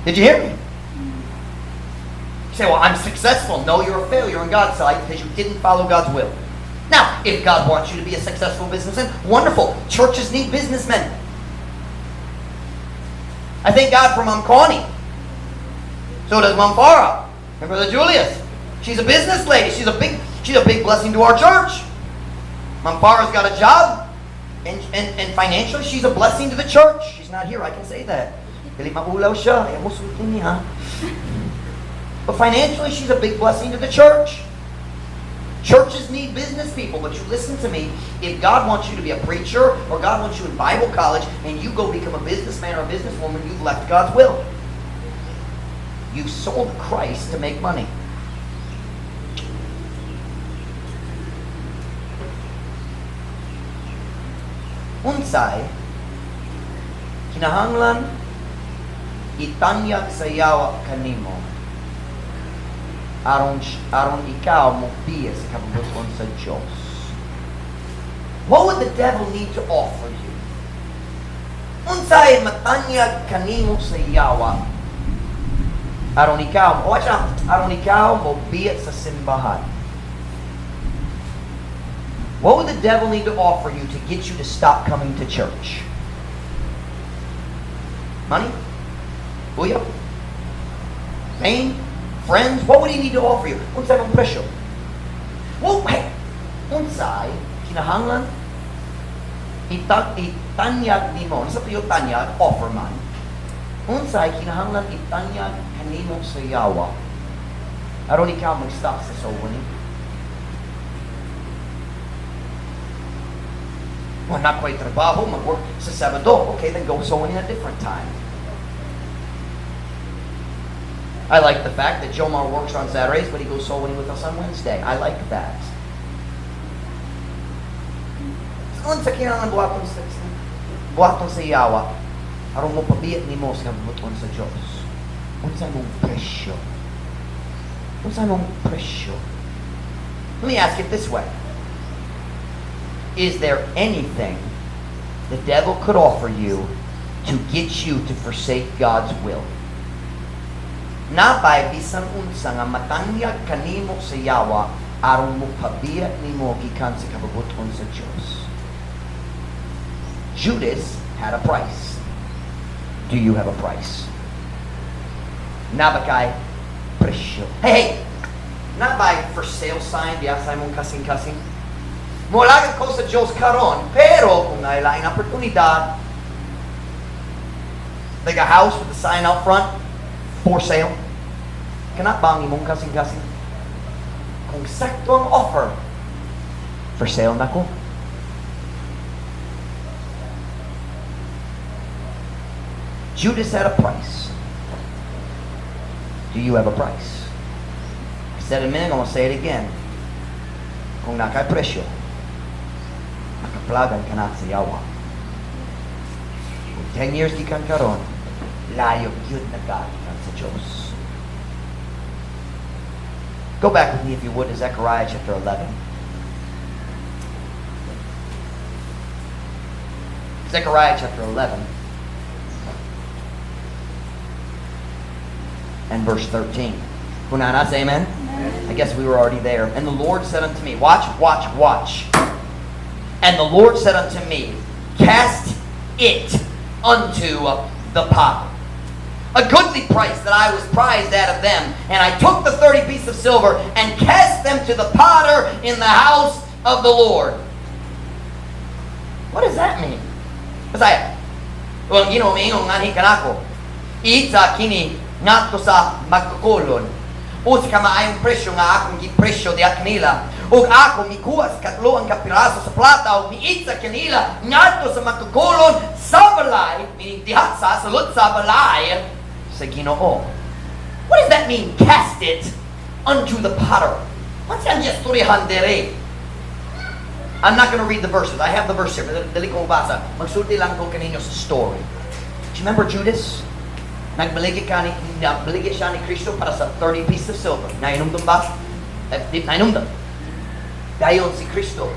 Did you hear me? You say, "Well, I'm successful." No, you're a failure in God's sight because you didn't follow God's will. Now, if God wants you to be a successful businessman, wonderful. Churches need businessmen. I thank God for Mom Connie. So does Mom Farah. And Brother Julius. She's a business lady. She's a big blessing to our church. Mom Farah's got a job. And financially, she's a blessing to the church. She's not here, I can say that. Dili maulaw siya. Ayaw mo sulti niya. But financially, she's a big blessing to the church. Churches need business people, but you listen to me. If God wants you to be a preacher or God wants you in Bible college and you go become a businessman or a businesswoman, you've left God's will. You sold Christ to make money. Unsay kinahanglan itanyag sa yawa kanimo aron ikaw mobiya sa kabubut-on sa Diyos? What would the devil need to offer you? Unsay matanyag kanimo sa yawa aron ikaw, oh, watch out, aron ikaw mobiya sa simbahan? What would the devil need to offer you to get you to stop coming to church? Money? Uyab? Fame? Friends? What would he need to offer you? Unsay mong presyo? Well, hey, unsay kinahanglan itanyag nimo? Unsa tuyo tanyag? Offer man. Unsay kinahanglan itanyag kanimo sa yawa aron ikaw mag-stop sa soul winning? Well, naa ko'y trabaho, mag-work sa Sabado. Okay, then go soul winning at a different time. I like the fact that Jomar works on Saturdays, but he goes soul winning with us on Wednesday. I like that. Unsa kinahanglan buhaton sa yawa aron mo pabiyat nimo sa kabubut-on sa Dios? Unsa mong presyo? Unsa mong presyo? Let me ask it this way. Is there anything the devil could offer you to get you to forsake God's will? Naa bay bisan unsa nga matanyag kanimo sa yawa aron mo pabiya nimo gikan sa kabubut-on sa Dios? Judas had a price. Do you have a price? Naa ba kay presyo? Hey, hey! Naa bay for sale sign diya sa imong kasing-kasing? Moalagad ko sa Diyos karon, pero kung naay laing oportunidad, like a house with a sign out front, "For sale." Kana ba ang imong kasing-kasing? Kung sakto ang offer, for sale na ko. Judas had a price. Do you have a price? I said a minute, I'm going to say it again. Kung naa kay presyo, makaplagan ka na sa yawa. Kung 10 years gikan karon, layo gyud na ka gikan sa Diyos. Go back with me, if you would, to Zechariah chapter 11. Zechariah chapter 11 and verse 13. Kung naa na, say amen. I guess we were already there. And the Lord said unto me, watch, watch, watch. And the Lord said unto me, "Cast it unto the potter." A goodly price that I was prized out of them. And I took the 30 pieces of silver and cast them to the potter in the house of the Lord. What does that mean? Bisaya. Well, miingon nganhi kanako. "Iitsa kini ngadto sa magkukulon. Usa ka maayong presyo nga akong gipresyo diha kanila. Ug ako mikuha sa katloan ka piraso sa plata ug miitsa kanila ngadto sa magkukulon sa balay," meaning diha sa sulod sa balay sa Ginoo. What does that mean? "Cast it unto the potter." What's ang istoryahan dere? I'm not going to read the verses. I have the verse here, but dili ko basa. Magsulti lang ko kaninyo sa story. Do you remember Judas? Nagbaligya siya ni Kristo para sa 30 pieces of silver. Nainumdum ba? Eh, di, nainumdum. Dayon si Kristo,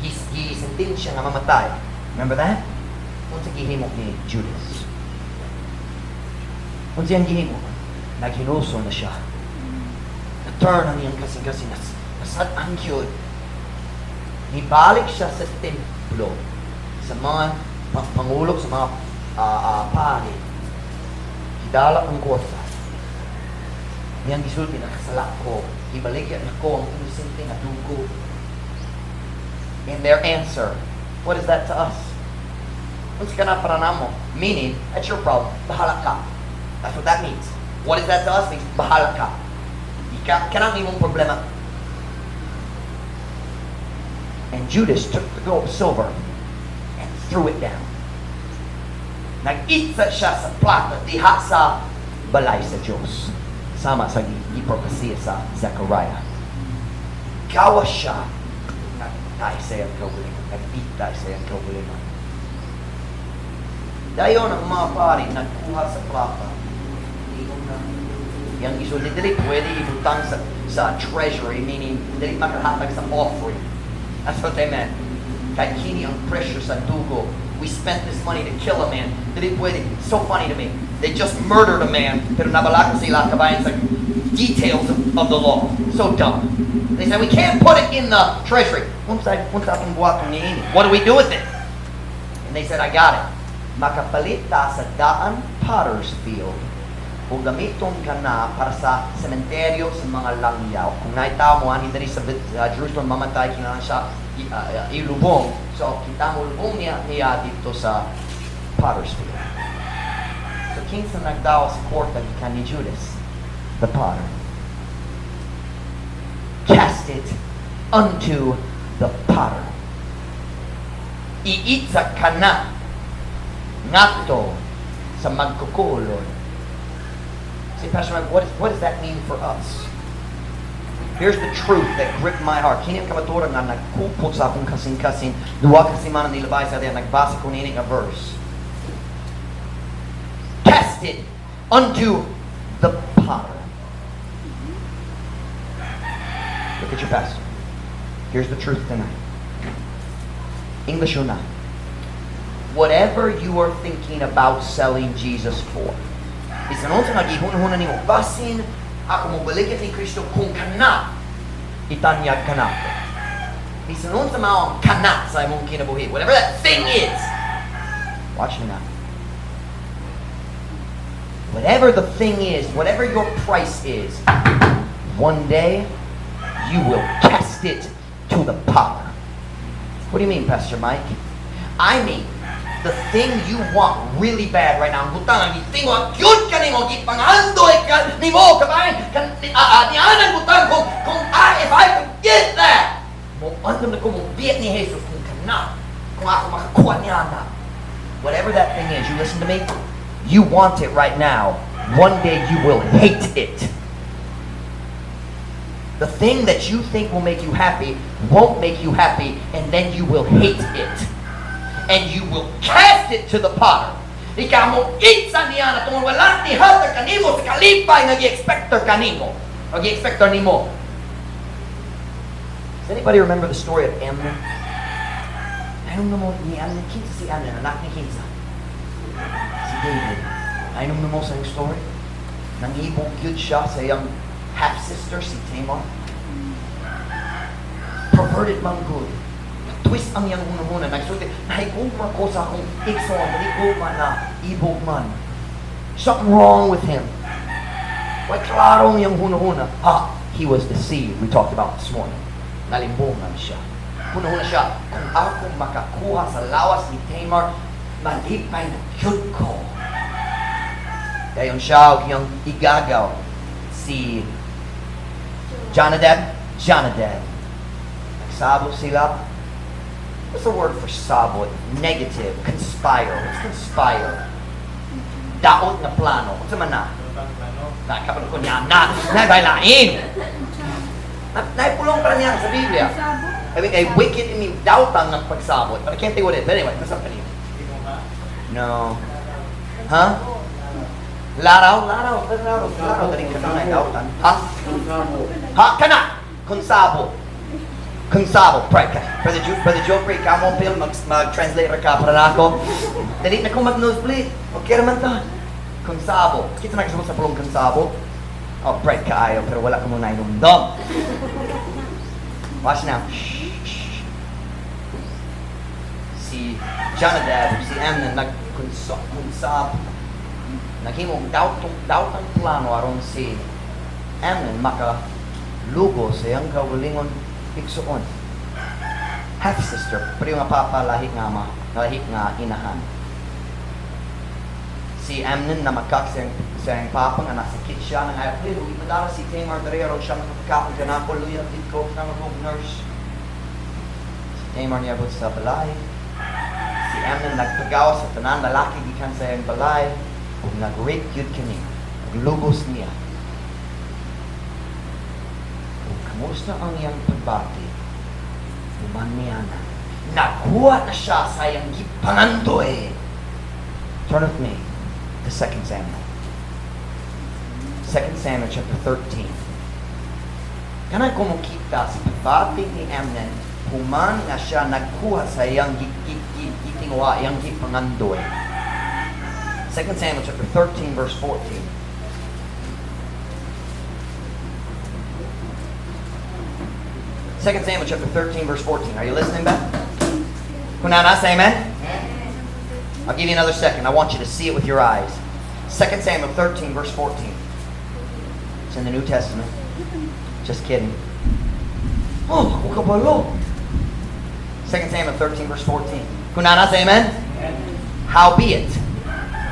gisentensya nga mamatay. Remember that? Unsa gihimo ni Judas? Unsa iyang gihimo? Naghinulsol na siya. Na-turn ang iyang kasing-kasing. Nasad-an gyud. Nibalik siya sa templo sa mga pangulo, sa mga pari. Gidala ang kwarta. Niyang gisulti, "Nakasala ko. Ibaligya nako ang inosente nga dugo." In their answer, what is that to us? Unsa kana para namo? Meaning, that's your problem. Bahala ka. That's what that means. What is that to us? It means, bahala ka. Ika, kanang imong problema. And Judas took the gold, silver, and threw it down. Nag-itsa siya sa plata diha sa balay sa Diyos. Sama sa gipropesiya sa Zechariah. Gawa siya. Nagtay sa iyang kaugalingon. Nag-itay sa iyang kaugalingon. Dayon ang mga pari nagkuha sa plata. Ingon na. Yang isulti dili pwede ibutang sa treasury, meaning dili makahatag sa offering. That's what they meant. Kay kini ang presyo sa dugo. We spent this money to kill a man. Dili pwede. So funny to me. They just murdered a man, pero nabalaka sila kabayan sa details of the law. So dumb. They said, "We can't put it in the treasury. Unsa unsa atong buhaton niini? What do we do with it?" And they said, "I got it. Makapalit ta sa daan potter's field o gamiton ka na para sa sementeryo sa mga langyaw." Kung naitaw mo, ani diri sa Jerusalem mamatay, kinahanglan siya ilubong. So, kita mo lubong niya dito sa potter's field. So, kinsa nagdawa sa kwarta gikan ni Judas? The potter. Cast it unto the potter. Iitsa ka na ngadto sa magkukulod. See, Pastor Mike, what does that mean for us? Here's the truth that gripped my heart. Kini ang kamatuoran nga nagkupot sa akong kasing-kasing. Duha ka semana nilabay sa diya, nagbasa ko nini nga verse. Cast it unto the potter. Look at your pastor. Here's the truth tonight. English or not. Whatever you are thinking about selling Jesus for, bisan unsa nga gihunahuna nimo, basin ako mobaligya ni Kristo kung kana itanyag kanako. Bisan unsa mao ang kana sa imong kinabuhi. Whatever that thing is. Watch me now. Whatever the thing is, whatever your price is, one day you will cast it to the potter. What do you mean, Pastor Mike? I mean, the thing you want really bad right now, ang butang ang gitinguha gyud ka nimo, gipangandoy ka nimo, kabahin, kan, nianang butang, kung I, if I could get that, mo andam na ko mo biya ni Jesus kung kana, kung ako makakuha niya na. Whatever that thing is, you listen to me, you want it right now. One day you will hate it. The thing that you think will make you happy won't make you happy, and then you will hate it. And you will cast it to the potter. Ikaw mo itsa niya na tungod wala ni hatag kanimo sa kalipay nga gi-expector kanimo. O gi-expector nimo. Does anybody remember the story of Amnon? Anong namo ni Amnon? Kinsa si Amnon? Anak ni kinsa? Si David. Anong namo sa story? Nangibog gyud siya sa iyang half-sister, si Tamar. Perverted man gud. Twist ang iyang hunahuna. Nagsulti, nahigugma ko sa akong igsoon. Dili gugma na, ibog man. Something wrong with him. Way klaro ang iyang hunahuna. Ah, he was deceived. We talked about this morning. Nalimbungan siya. Hunahuna siya, kung ako makakuha sa lawas ni Tamar, malipay na gyud ko. Dayon siya og iyang igagaw si Jonadab, Jonadab. Nagsabot sila. What's the word for sabot? Negative. Conspire. What's conspire? Daot na plano. Unsa man na? Na kapag ko niya na na bailain. Na naipulong pa niya sa Biblia. I mean, a wicked, I mean, daotang ng pagsabot. But I can't think what it is. But anyway, basta kanina. No. Huh? Laraw? Laraw. Laraw. Laraw. Daling kanunay dautan. Ha? Ha? Kana! Konsabo. Konsabo. Pray ka. Brother Joffrey, ikaw mo pil, mag-translate ka para nako. Dali na ko mag-nosebleed. Okay naman ta. Konsabo. Kita na kasabot sa pulong konsabo. Oh, pray kaayo, pero wala ka mo nainumdum. Watch now. Shh, shh. Si Jonadab, si Amnon, nagkonsab. Naghimong daotong daotang plano aron si Amnon maka lugo sa iyang kaugalingon igsuon. Half-sister, pero nga papa, lahi nga ama, lahi nga inahan. Si Amnon namakak sa iyang papa nga nasakit siya. Nang ay, "Please, madala si Tamar diri aron siya makapakaon kanako. Luya gid ko na nurse." Si Tamar niabot sa balay. Si Amnon nagpagawas sa tanan lalaki gikan sa iyang balay ug nag-rape gyud kini. Ug lugos niya. Ug kamusta ang iyang pagbati? Human niya na. Nakuha na siya sa iyang gipangandoy. Turn with me to 2 Samuel. 2 Samuel chapter 13. Kanang kumukita sa pagbati ni Amnon, human nga siya nagkuha sa iyang gitinguha, iyang gipangandoy. 2 Samuel chapter 13 verse 14. 2 Samuel chapter 13 verse 14. Are you listening, Beth? Kunana, say amen. I'll give you another second. I want you to see it with your eyes. 2 Samuel 13 verse 14. It's in the New Testament. Just kidding. Oh, kabalo. 2 Samuel 13 verse 14. Kunana, say amen. Howbeit,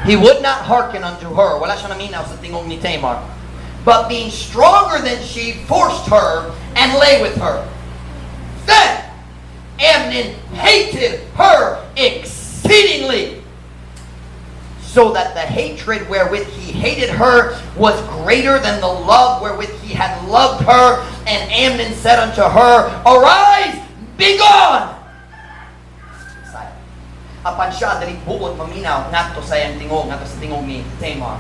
he would not hearken unto her. Wala siya naminaw sa tingog ni Tamar. But being stronger than she, forced her and lay with her. Then Amnon hated her exceedingly, so that the hatred wherewith he hated her was greater than the love wherewith he had loved her. And Amnon said unto her, "Arise, be gone." Silent. Apan siya dili buot maminaw ngadto sa iyang tingog, ngadto sa tingog ni Tamar.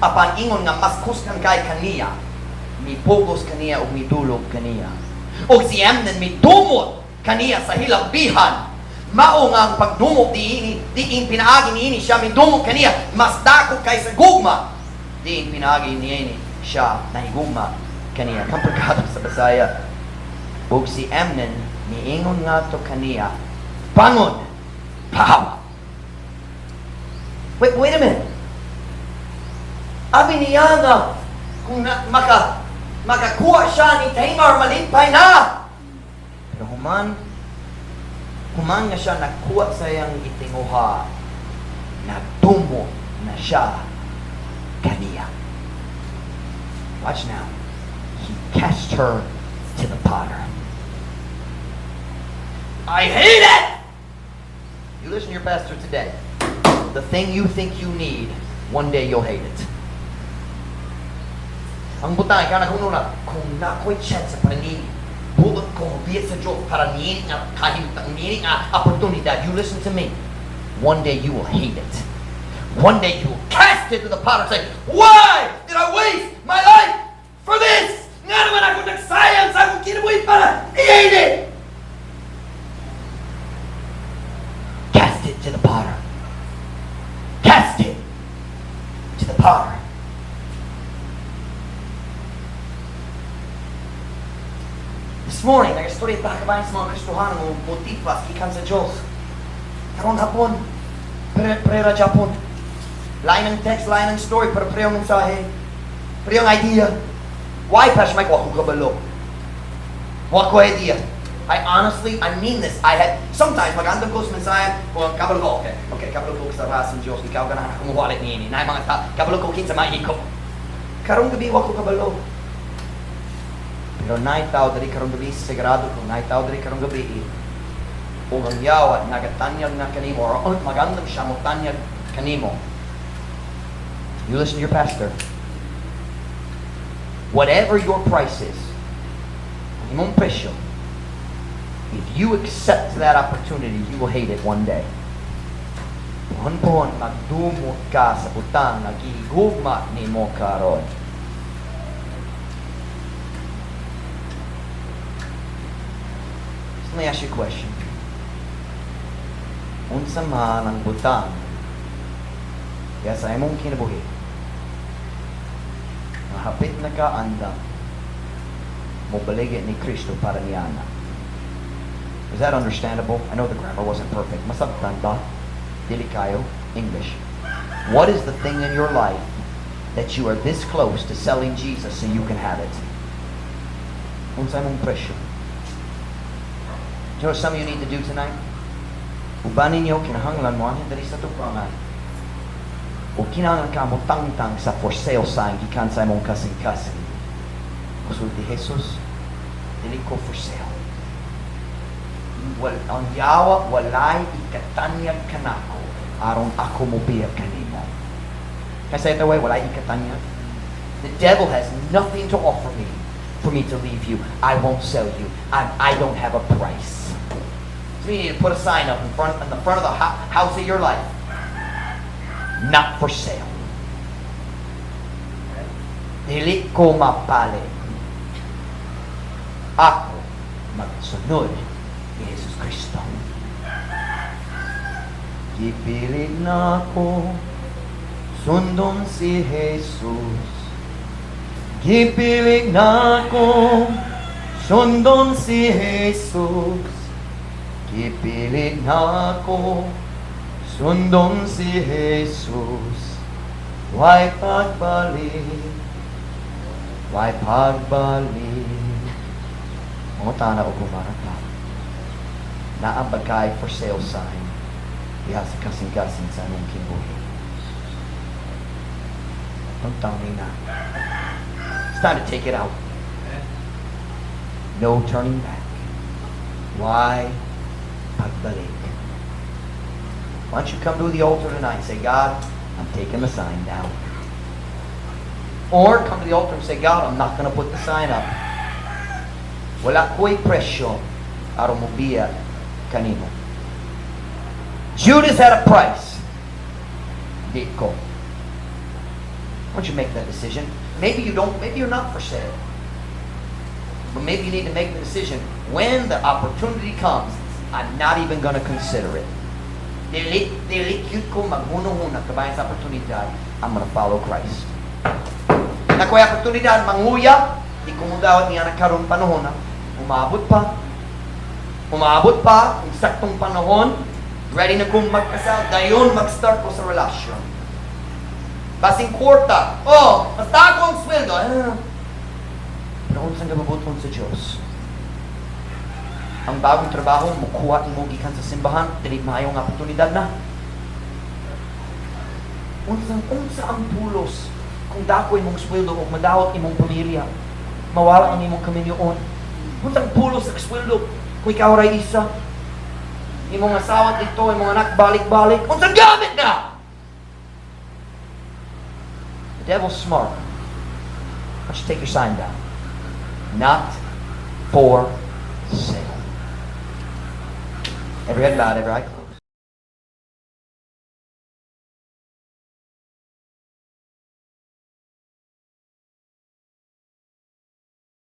Apan ingon nga mas kusgan kay kaniya, mipugos kaniya ug midulog kaniya. Ug si Amnon midumot kaniya sa hilabbihan. Mao nga ang pagdumot diini, diin pinaagi niini siya midumot kaniya, mas dako kaysa gugma. Diin pinaagi niini siya nahigugma kaniya. Komplikado sa Bisaya. Ug si Amnon miingon ngadto kaniya, "Bangon, pahawa." Wait, wait a minute. Abi niya nga kung na, makakuha siya ni Tamar, malipay na. Pero human nga siya nakuha sa iyang gitinguha, nagdumo na siya kaniya. Watch now. He cast her to the potter. I hate it! You listen to your pastor today. The thing you think you need, one day you'll hate it. Ang butang, ikaw naghununa, kung nako'y chance para nini, buot ko mobiyat sa Diyos para nini nga kahimtang, nini nga oportunidad. You listen to me. One day you will hate it. One day you will cast it to the potter and say, "Why did I waste my life for this? Nga naman ako nagsayang sa akong kinabuhi para i-hate it." Cast it to the potter. Cast it to the potter. This morning, nag-istorya ta kabahin sa mga Kristohanon mo motipas gikan sa Diyos. Karon hapon, prera Japon. Lain ang text, lain ang story, pero parehong mensahe. Parehong idea. Why, Pastor Mike? Wa ko kabalo. Wa ko idea. I honestly, I mean this. I had, sometimes, mag-andam ko sa mensahe, kung kabalo ko, okay, kabalo ko sa rason Diyos, ikaw ganahan ako muwalit niini. Na mga ta, kabalo ko kinsa maiko. Karong gabi, wa ko kabalo. Pero naay tao diri karong gabi, sigurado ko, naay tao diri karong gabi, ug ang yawa, nagatanyag na kanimo, or oh, magandam siya mo tanyag kanimo. You listen to your pastor. Whatever your price is, ang imong presyo, if you accept that opportunity, you will hate it one day. Puhon-puhon, magdumot ka sa butang nga gihigugma nimo karon. So let me ask you a question. Unsa man ang butang kaya sa imong kinabuhi, mahapit na ka andam mobaligya ni Kristo para niana? Is that understandable? I know the grammar wasn't perfect. Masabtan ba? Dili kayo? English. What is the thing in your life that you are this close to selling Jesus so you can have it? Unsa imong presyo? Do you know what some of you need to do tonight? Uban ninyo, kinahanglan mo, anhin diri sa tubangan. O kinahanglan ka mo tangtang sa for sale sign gikan sa imong kasing-kasing? Musulti Jesus, "Dili ko for sale." Wal, ang yawa walay ikatanyag kanako aron ako mobiya kanimo. Kasi ito way, walay ikatanyag. The devil has nothing to offer me for me to leave you. I won't sell you. I don't have a price. So you need to put a sign up in the front of the house of your life. Not for sale. Dili ko mapalit. Ako magsunod ni Jesus Kristo. Gipili nako sundon si Jesus. Gipili nako sundon si Jesus. Gipili nako sundon si Jesus. Way pagbalik, way pagbalik. Mangutana og humarata. Naa ba kay for sale sign diha sa kasing-kasing sa imong kinabuhi? Tangtang na. It's time to take it out. No turning back. Way pagbalik? Why don't you come to the altar tonight and say, "God, I'm taking the sign down"? Or come to the altar and say, "God, I'm not going to put the sign up. Wala ko'y presyo aron mobiya kanimo." Judas had a price. Di ko. Why don't you make that decision? Maybe you don't, maybe you're not for sale. But maybe you need to make the decision. When the opportunity comes, I'm not even going to consider it. Dili, dili gyud ko maghuna-huna kabahin sa oportunidad. I'm going to follow Christ. Naa ko'y oportunidad, manguyab, di ko modawat niya na karon panahon na. Umabot pa. Umabot pa, kung saktong panahon, ready na kong magkasal, dayon mag-start ko sa relasyon. Basing kwarta, oh, basta ako ang sweldo. Ah. Pero unsang gabubuton sa Diyos? Ang bagong trabaho, mukuha mo gikan sa simbahan, dili maayong oportunidad na. Unsang unsa ang pulos kung dako imong sweldo ug madawat imong pamilya, mawala ang imong kaminyoon? Unsang pulos sa sweldo kung ikaw ray isa? Imong asawa dito, imong anak balik-balik. Unsang gamit na? The devil's smart. Why don't you take your sign down? Not for sale. Every head bowed, every eye closed.